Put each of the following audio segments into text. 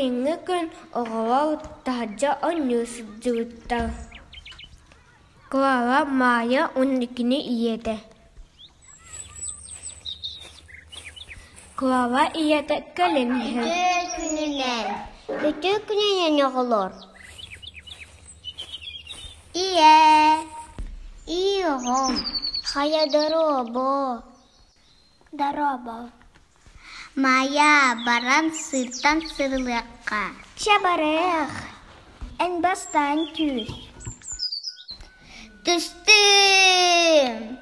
Сайыҥҥы күн оҕолор таһырдьа оонньуу сылдьыбыттар. Клара Маайа уонна кини ийэтэ. Клара ийэтэ кэлэн иһэр. Үтүө күнүнэн! Үтүө күнүнэн оҕолор! Ийээ! Ии оҕом, хайа доруобо! Доруобо! Маайа, баран сыыртан сырылыахха. Чэ барыах, эн бастаан түс. Түстүм!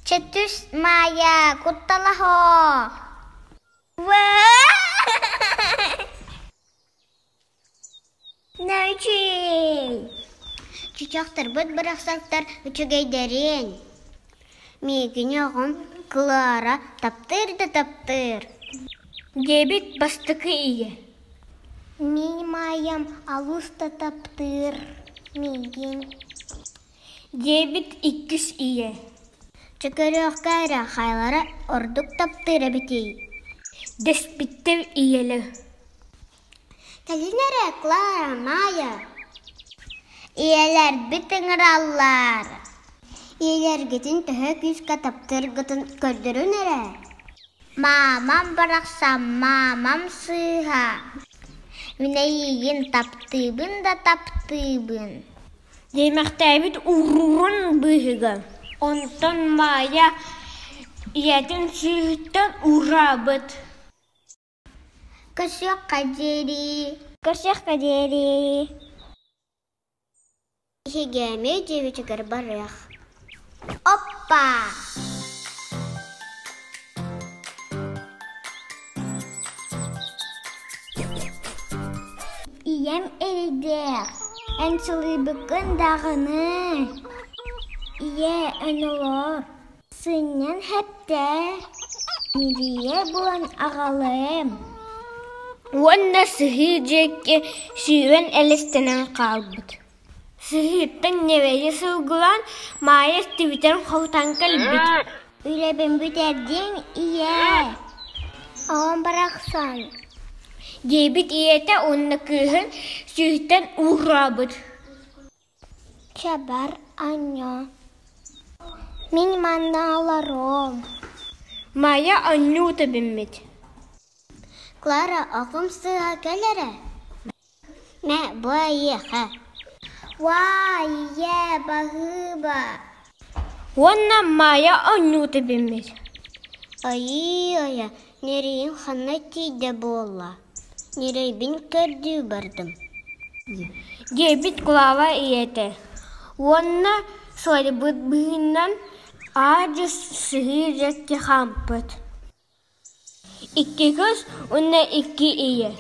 Чэ түс, Маайа, кутталаһоо! Научи! Чычахтарбыт барахсаттар үчүгэйдэрин. Миигин оҕом Клара таптыыр да таптыыр. Диэбит бастакы ийэ. Мин Майям алус да таптыыр миигин. Диэбит иккис ийэ. Чөкөрүөххэ эрэ хайалара ордук таптыыр эбитий? Дэспиттэр ийэлэр. Кэлин эрэ, Клара, Майя Ийэлэрбит ыҥыраллар. Ийэлэргитин төһө күүскэ таптыыргытын көрдөрүн эрэ. Маамам барахсан, маамам сыыһа. Мин эйиигин таптыыбын да таптыыбын. Диэмэхтээбит уруурун быыһыгар. Онтон Маайа ийэтин сүүһүттэн уураабыт. Көрсүөххэ диэри. Көрсүөххэ диэри. Биһиги эмиэ дьиэбитигэр барыах. Оппа! Ийэм эрэйдээх, эн сылыйбыккын даҕаны. Ийээ, эн олоор, Сынньан хэптээ, милиийэ булан аҕалыам Уонна сыһыы диэки сүүрэн элэстэнэн хаалбыт. Сыһыыттан ньирэйи сылгылаан Маайа истибитин халтаан кэлбит. Үлэбин бүтэрдиҥ, ийээ. Оҕом барахсан диэбит ийэтэ уонна кыыһын сүүһүттэн уураабыт. Чэбэр анньа. Мин манна олоруом. Майа оонньуу тэбиммит. Клара оҕом сыыһа кэл эрэ. Мэ, бу эйиэхэ. Уаа, ийээ, баһыыба. Уонна Майа оонньуу тэбиммит. Айыы-айа, ньирэйим ханна тиийдэ буолла? Ньирэйбин көрдүү бардым Диэбит Клава ийэтэ уонна суорйбут быһыынан аа-дьуо сыһыы диэки хаампыт. Икки кыыс уонна икки ийэ.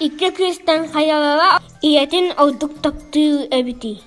Икки кыыстан хайалара ийэтин ордук таптыыр эбитий?